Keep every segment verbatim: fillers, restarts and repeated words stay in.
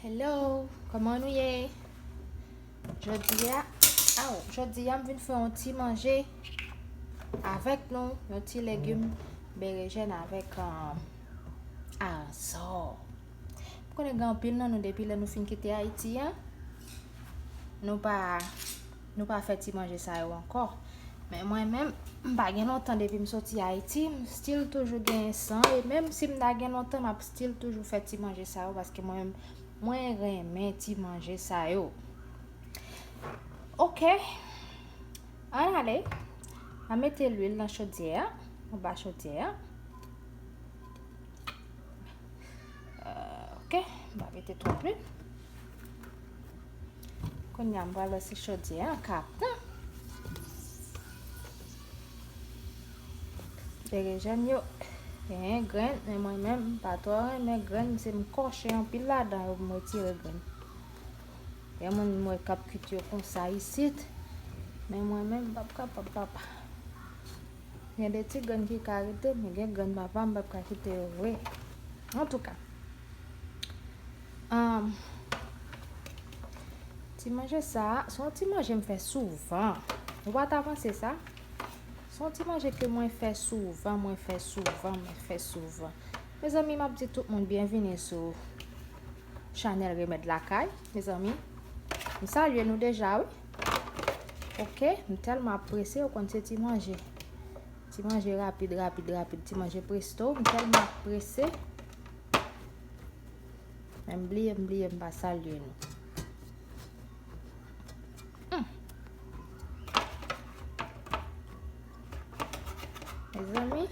Hello, kòman nou ye? Jodi a, aw, jodi a m vin fè yon ti manje avèk nou, yon ti legim berejèn avèk, um, aransò. M konnen gen anpil nan nou depi lè nou fin kite Ayiti a, nou pa, nou pa fè ti manje sa yo ankò. Men mwen menm, m pa gen lontan depi m soti Ayiti, m still toujou gen san, e menm si m ta gen lontan, m ap still toujou fè ti manje sa yo, paske mwen menm, mwen renmen ti manje sa yo. Ok. Ann ale. An mete lwil nan chodyè a. Anba chodyè a. Euh, ok. M pa mete twòp lwil. Kounye a, m pral wè si chodyè a kap tan. Berejèn yo genyen grenn, men mwen menm, m pa twò renmen grenn, se m kòche anpil ladan yo pou m retire grenn. Gen moun m wè k ap kuit yo konsa isit, men mwen menm, m p ap kapab, papa. Gen de ti grenn ki ka rete, men gen grenn, papa, m p ap ka kite yo vre. Antouka, um, ti manje sa a, se yon ti manje m fè souvan. Ou pa ta panse sa? Se yon ti manje ke mwen fè souvan, mwen fè souvan, mwen fè souvan. Mezanmi, m ap di tout moun byenvini sou chanèl Remèd Lakay, mezanmi. M salye nou deja, wi. Ok, m tèlman ap prese, ou konn se ti manje. Ti manje rapid, rapid, rapid, ti manje presto, m tèlman ap prese. Men m bliye, m bliye, m pa salye nou. Hmm. Mezanmi.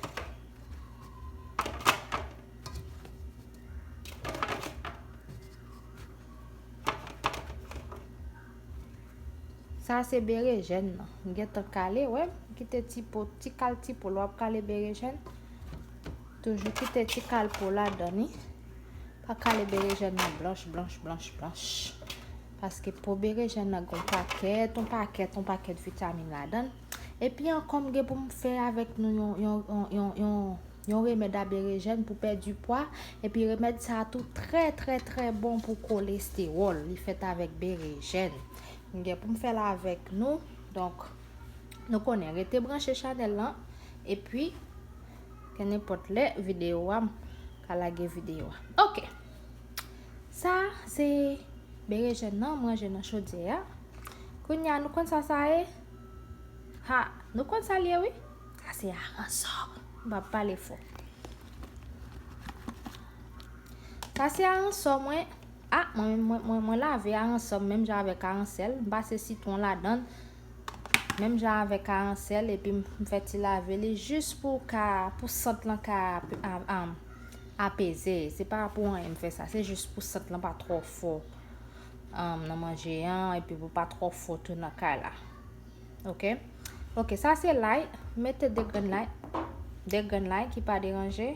Sa se berejèn nan. M gentan kale, wè. M kite ti po, ti kal ti po. Lè w ap kale berejèn, toujou kite ti kal po ladan li. Pa kale berejèn nan blanch, blanch, blanch, blanch. Paske po berejèn nan gen yon pakèt, yon pakèt, yon pakèt vitamin ladan l. Epi ankò, m gen pou m fè avèk nou yon, yon, yon, yon, yon, yon remèd a berejèn pou pèdi pwa. Epi remèd sa a tou trè, trè, trè bon pou kolestewòl. Li fèt avèk berejèn. M gen pou m fè l avèk nou. Donk, nou konnen, rete branche chanèl lan. Epi, kenenpòt lè videyo a, m ka lage videyo a. Ok. Sa, se berejèn nan, m ranje nan chodyè a. Kounye a, nou konn sa sa ye? Ha, nou konn sa l ye, wi. Sa se aransò. M p ap pale fò. Sa se aransò mwen. Ah, mwen, mwen, mwen, mwen lave aransò m menm jan avèk aransèl. M pase sitwon ladan l. Menm jan avèk aransèl, epi m, m fè ti lave li jis pou ka, pou sant lan ka ap-, a-, a-, apeze. Se pa pou anyen m fè sa. Se jis pou sant lan pa twò fò, um, nan manje an, epi pou pa twò fò tou nan kay la. Ok. Ok, sa se lay. Mete de grenn lay. De grenn lay ki pa deranje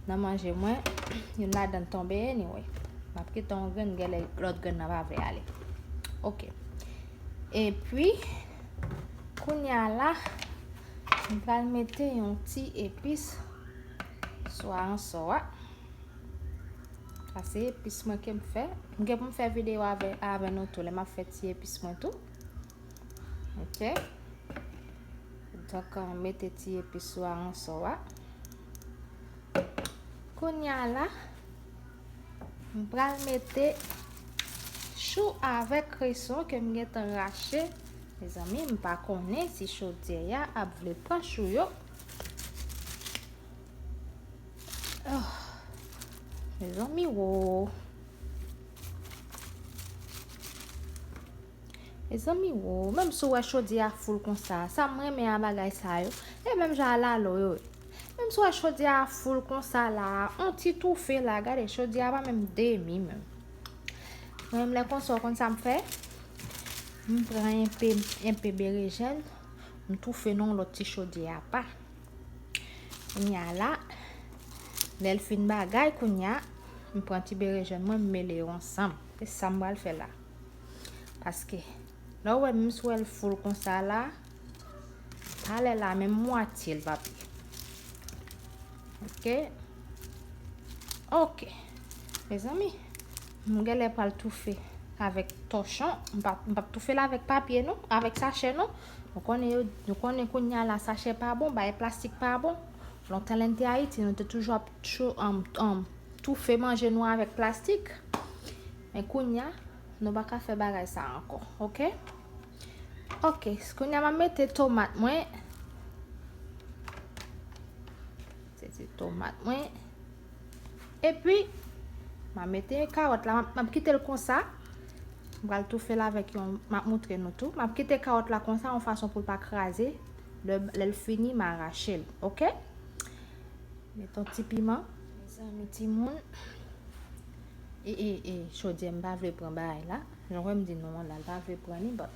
nan manje mwen. Youn ladan tonbe anyway. M ap kite yon grenn, genlè lòt grenn nan pa vle ale. Ok. Epi, kounye a la, m pral mete yon ti epis sou aransò a. Sa se epis mwen ke m fè. M gen pou m fè videyo avè, avè nou tou, lè m ap fè ti epis mwen tou. Ok. Donk, euh, mete ti epis sou aransò a. Kounye a la, m pral mete chou avèk kreson ke m gentan rache. Mezanmi, m pa konnen si chodyè a ap vle pran chou yo. Oh, mezanmi, wo. Mezanmi, wo, menm si w wè chodyè a full konsa, sa m renmen a bagay sa yo, e menm jan a lalo yo ye. Menm si w wè chodyè a full konsa la, on ti toufe la, gade, chodyè a pa menm demi menm. Mwen menm lè konsa, w konn sa m fè? M pran enpe, enpe berejèn, m toufe nan yon lòt ti chodyè apa. Kounye a la, lè l fin bagay, kounye a, m pran ti berejèn mwen, m mele yo ansanm. Se sa m pral fè la. Paske, lè w wè, menm si w wè l full konsa la, talè la, menm mwatye l p ap ye. Ok? Ok. Mezanmi, Nou genlè pral toufe avèk tòchon. M p ap, m p ap toufe l avèk papye non, avèk sachè non. Nou konnen yo, nou konnen kounye a la sachè pa bon, bagay plastik pa bon. Lontan lè n te Ayiti, nou te toujou ap tchou-, anm, anm, toufe manje nou avèk plastik. Men kounye a, nou pa ka fè bagay sa ankò, oke? Oke, kounye a m ap mete tomat mwen. Se ti tomat mwen. Epi, m ap mete kawòt la, m ap, m ap kite l konsa. M pral toufe l avèk yon, m ap moutre nou tou. M ap kite kawòt la konsa, yon fason pou l pa kraze. Lè, lè l fini, m a rache l, oke? Met yon ti piman. Mezanmi, timoun. E, e, e, chodyè, m pa vle pran bagay la. Jan w wè m di nou an la, l pa vle pran li, but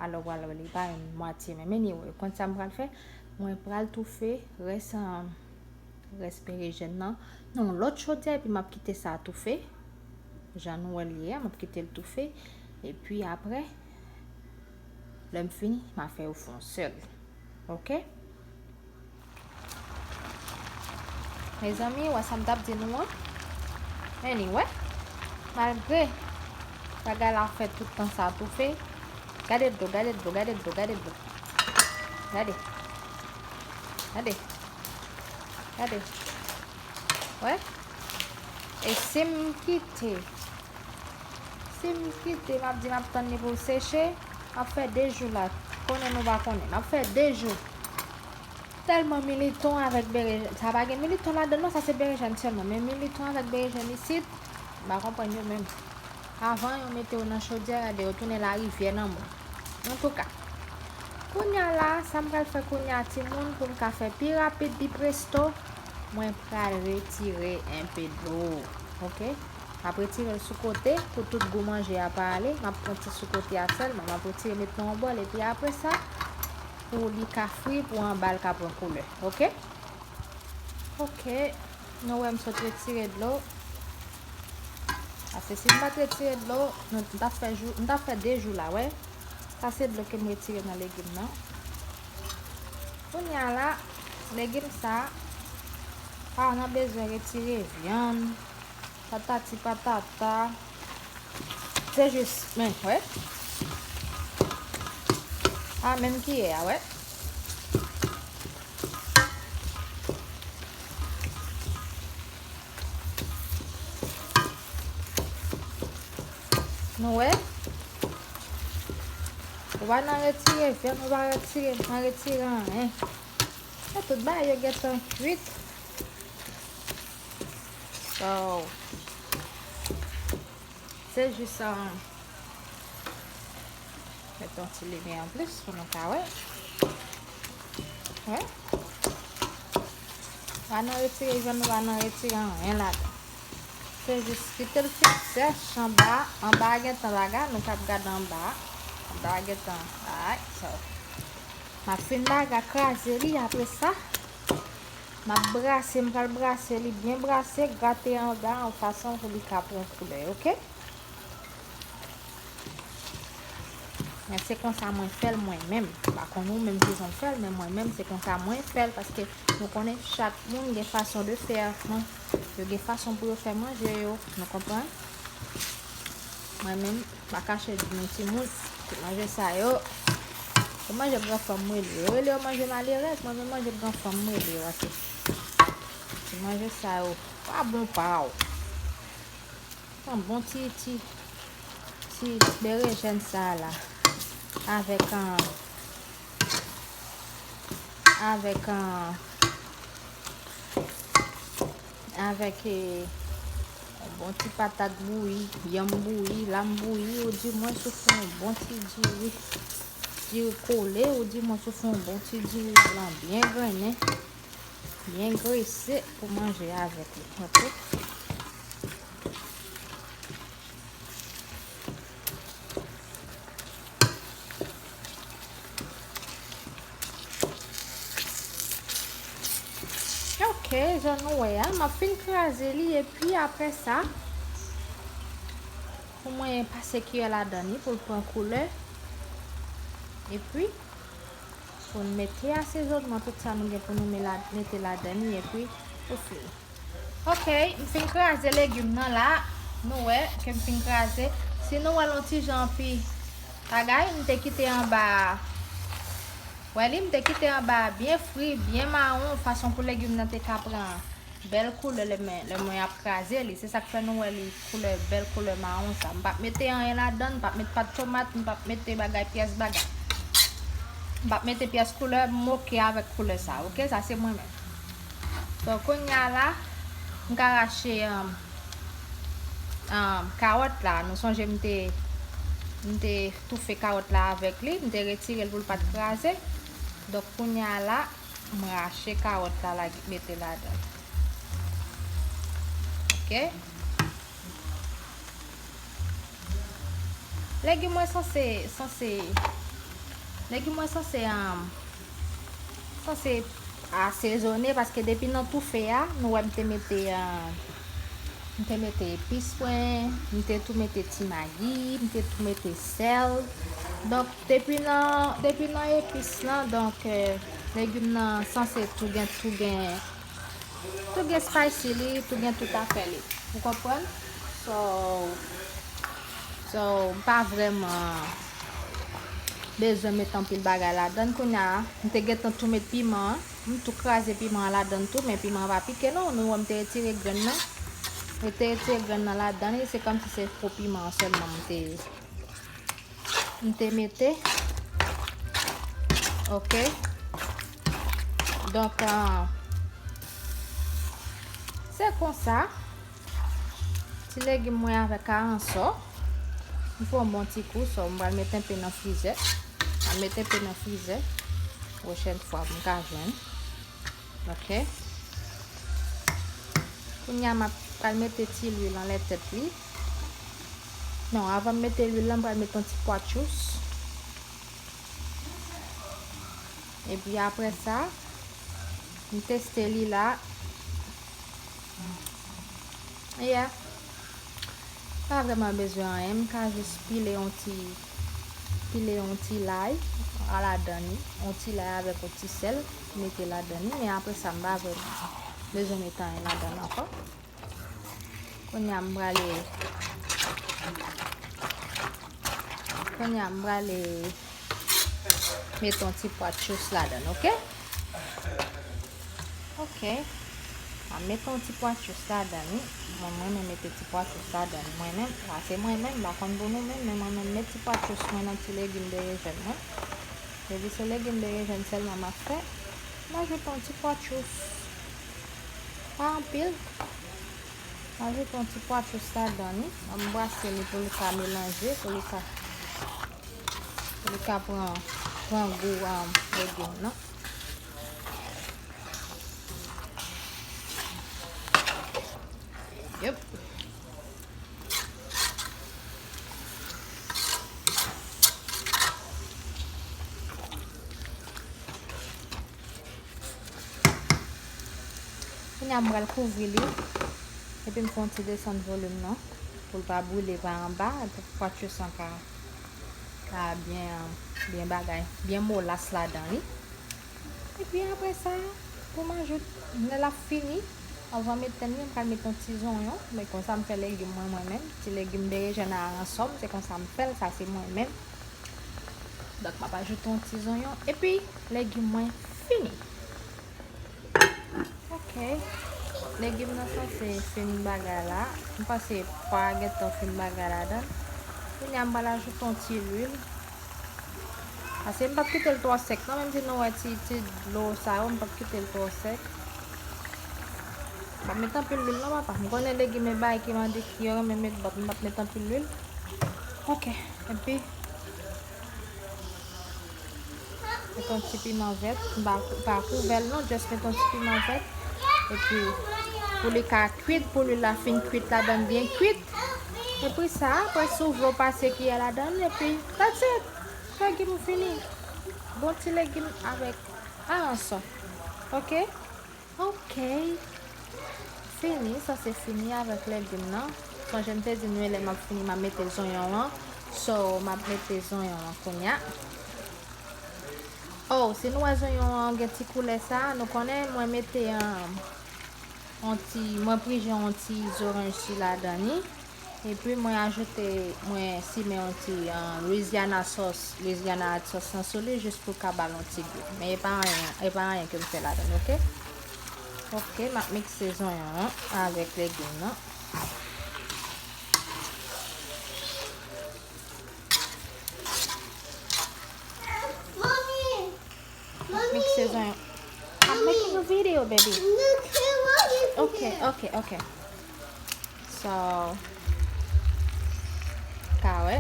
alò, w alò, li pa yon mwatye, men anyway, konn sa m pral fè? Mwen pral toufe rès, um, rès berejèn nan nan yon lòt chodyè, epi m ap kite sa toufe. Jan nou wè l ye a, m ap kite l toufe. Epi apre, lè m fini, m a fè yo fè yon sèl. Oke? Mezanmi, wè sa m t ap di nou an? Anyway, malgre bagay la fè tout tan sa toufe, gade dlo, gade dlo, gade dlo, gade dlo. Gade. Gade. Gade. Wè? E si m kite, si m kite, m ap di m ap tann li pou l seche, m ap fè de jou la. Konnen nou pa konnen. M ap fè de jou. Tèlman militon avèk berejèn. Sa pa gen militon ladan l non, sa se berejèn sèlman. Men militon avèk berejèn isit, m pa konprann yo menm. Avan yo mete yo nan chodyè, gade yo tounen larivyè nan mwen. Antouka, kounye a la, sa m pral fè kounye a, timoun, pou m ka fè pi rapid, pi presto, mwen pral retire enpe dlo. Oke? M ap retire l sou kote, pou tout gou manje a pa ale. M ap pran ti sou kote a sèlman. M ap retire, met nan yon bòl, epi apre sa, pou li ka fri, pou anba l ka pran koulè. Oke? Oke. Nou wè m sot retire dlo. Paske si m pa t retire dlo, nou, m t ap fè jou, m t ap fè de jou la, wè. Sa se dlo ke m retire nan legim nan. Kounye a la, legim sa, pa nan bezwen retire vyann. Patati patata. Se jis, men, wè. A, menm kiyè a, wè. Nou wè? Ou pa nan retire vyann, ou pa retire, nan retire anyen. E tout bagay yo gentan kwit. So, se jis, um, met yon ti limyè anplis pou nou ka wè. Wè. Pa nan retire vyann, pa nan retire anyen ladan. Se jis kite l fin sèch anba. Anba a gentan laga, nou k ap gade anba. Anba a gentan, alright, so. M ap fin laga kraze li, apre sa, m ap brase, m pral brase li byen brase, grate anga yon fason pou li ka pran koulè, oke? Men se konsa mwen fè l mwen menm. M pa konn ou menm kijan w fè l, men mwen menm se konsa mwen fè l, paske nou konnen chak moun gen fason de fè, non? Yo gen fason pou yo fè manje yo, nou konprann? Mwen menm, m pa kache di nou timoun, ti manje sa yo, se manje gran fanm m rele yo. Yo rele yo manje malerèz, mwen menm manje gran fanm m rele yo, paske ti manje sa yo pa bon pa w. Yon bon ti, ti, ti berejèn sa la. Avèk, an, avèk, an, avèk, e, yon bon ti patat bouyi, yanm bouyi, lam bouyi, ou di mwens ou fè yon bon ti diri, diri kole, ou di mwens ou fè yon bon ti diri blan byen grennen. Byen grese pou manje avèk li, oke? Oke, jan nou wè a, m ap fin kraze li, epi apre sa, pou mwen pase kiyè ladan li pou l pran koulè. Epi, pou n mete asezònman, tout sa nou gen pou nou me la-, mete ladan li, epi pou fini. Oke, m fin kraze legim nan la. Nou wè ke m fin kraze. Si nou wè l yon ti jan pi bagay, m te kite anba a. Wè li, m te kite anba a byen fri, byen mawon, fason pou legim nan te ka pran bèl koulè lè mwen, lè mwen ap kraze li. Se sa k fè nou wè li koulè, bèl koulè mawon sa. M p ap mete anyen ladan, m p ap met pat tomat, m p ap mete bagay, pyès bagay. M p ap mete pyès koulè, m oke avèk koulè sa, oke? Sa se mwen menm. So, kounye a la, m ka rache, um, um, kawòt la. Nou sonje m te, m te toufe kawòt la avèk li, m te retire l pou l pa t kraze. Donk, kounye a la, m rache kawòt la, la mete ladan. Oke? Legim mwen sanse, sanse, legim mwen sanse, um, sanse asezone, paske depi nan toufe a, nou wè m te mete, um, m te mete epis mwen, m te tou mete ti magi, m te tou mete sèl. Donk, depi nan, depi nan epis lan, donk, eh, legim nan sanse tou gen, tou gen, tou gen spicy li, tou gen tout afè li. Ou konprann? So, so, m pa vrèman bezwen met anpil bagay ladan. Kounye a, m te gentan tou met piman an. M tou kraze piman an ladan tou, men piman an pa pike non. Nou wè m te retire grenn nan. M te retire grenn nan ladan li, se kòmsi se po piman an sèlman m te, m te mete. Oke. Donk, ah, se konsa. Ti legim mwen avèk aransò. M fè yon bon ti kou, so m pral mete enpe nan frizè. M ap mete enpe nan frizè. Pwochèn fwa pou m ka jwenn. Oke. Kounye a, m ap pral mete ti lwil anlè tèt li. Non, avan m mete lwil la, m pral mete yon ti pwa tchous. Epi apre sa, m teste li la. Yeah. Pa vrèman bezwen anyen. M ka jis pile yon ti, pile yon ti lay a ladan li. Yon ti lay avèk yon ti sèl. Mete ladan li. Men apre sa, m pa vrèman bezwen mete anyen ladan l ankò. Kounye a, m prale, kounye a, m prale mete yon ti pwa tchous ladan, oke? Oke. M ap mete yon ti pwa tchous ladan li. Mwen, mwen renmen mete ti pwa tchous ladan li. Mwen menm, sa se mwen menm, m pa konn pou nou menm, men mwen menm met ti pwa tchous mwen nan ti legim berejèn mwen. Depi se legim berejèn sèlman m ap fè, m ajoute yon ti pwa tchous. Pa anpil. M ajoute yon ti pwa tchous ladan li. M brase li pou li ka melanje, pou li ka, pou li ka pran, pran gou, um, legim nan. Yep. Kounye a, m pral kouvri li. Epi m fè yon ti desann volim nan. Pou l pa brile pa anba. Epi pwa tchous lan ka, ka byen, byen bagay. Byen molas ladan li. Epi apre sa, pou m ajoute, lè l ap fini, anvan m etenn li, m pral mete yon ti zonyon. Men konsa m fè legim mwen, mwen menm. Ti legim berejèn a aransò m, se konsa m fè l, sa se mwen menm. Donk, m ap ajoute yon ti zonyon. Epi, legim mwen fini. Oke. Legim nan sanse fin bagay la. M panse pwa a gentan fin bagay ladan. Kounye a, m pral ajoute yon ti lwil. Paske m p ap kite l twò sèk non, menm si nou wè ti, ti dlo sa yo, m p ap kite l twò sèk. M p ap met anpil lwil non, papa. M konnen legim e bagay ki mande, ki yo renmen met, but m p ap met anpil lwil. Oke. Epi, met yon ti piman vèt. M pa, pa kouvè l non, just met yon ti piman vèt. Epi, pou li ka kwit, pou lwil la fin kwit ladan l byen kwit. Epi sa, apre si w vle w pase kiyè ladan l, epi that's it. Legim ou fini. Bon ti legim avèk aransò. Oke? Oke. Fini, sa se fini avèk legim nan. Sonje m te di nou lè m ap fini, m ap mete zonyon an. So, m ap mete zonyon an kounye a. Oh, si nou wè zonyon an gen ti koulè sa, nou konnen mwen mete, um, yon ti, mwen prije yon ti zoranj si ladan li. Epi mwen ajoute, mwen simen yon ti, uh, Louisiana sauce, Louisiana hot sauce lan sou li jis pou l ka ba l yon ti gou. Men e pa anyen, e pa anyen ke m fè ladan, oke? Oke, m ap mikse zonyon an avèk legim nan. Mikse zonyon. I'm making a video, baby. Okay, okay, okay. So, ka wè.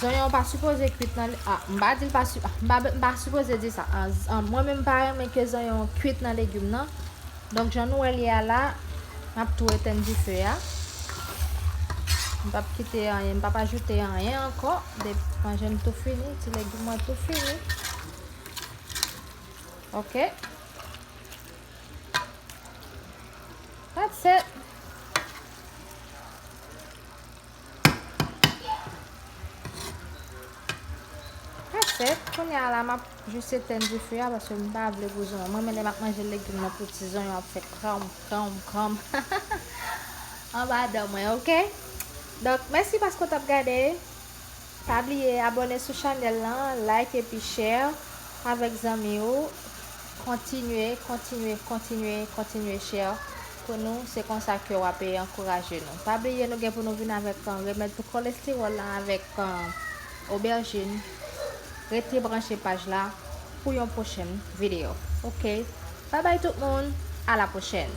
Zonyon pa sipoze kwit nan, ah, m pa di l pa si-, m pa, m pa sipoze di sa. Ah, mwen menm m pa renmen ke zonyon kwit nan legim nan. Donk, jan nou wè l ye a la, m ap tou etenn dife a. M p ap kite anyen, m p ap ajoute anyen ankò. Depi manje m tou fini, ti legim mwen tou fini. Ok. That's it. That's it. Kounye a la, m ap jis etenn dife a paske m pa vle pou zonyon. Mwen menm lè m ap manje legim nan pou ti zonyon ap fè kranm, kranm, kranm anba dan mwen, ok? Donk, mèsi paske w t ap gade. Pa bliye abòne sou chanèl lan, like epi share avèk zanmi w. Kontinye, kontinye, kontinye, kontinye share pou nou. Se konsa ke w ape ankouraje nou. Pa bliye nou gen pou nou vin avèk, uh, remèd pou kolestewòl lan avèk, uh, obèjin. Rete branche paj la pou yon pwochèn videyo. Ok? Babay tout moun. A la pwochèn.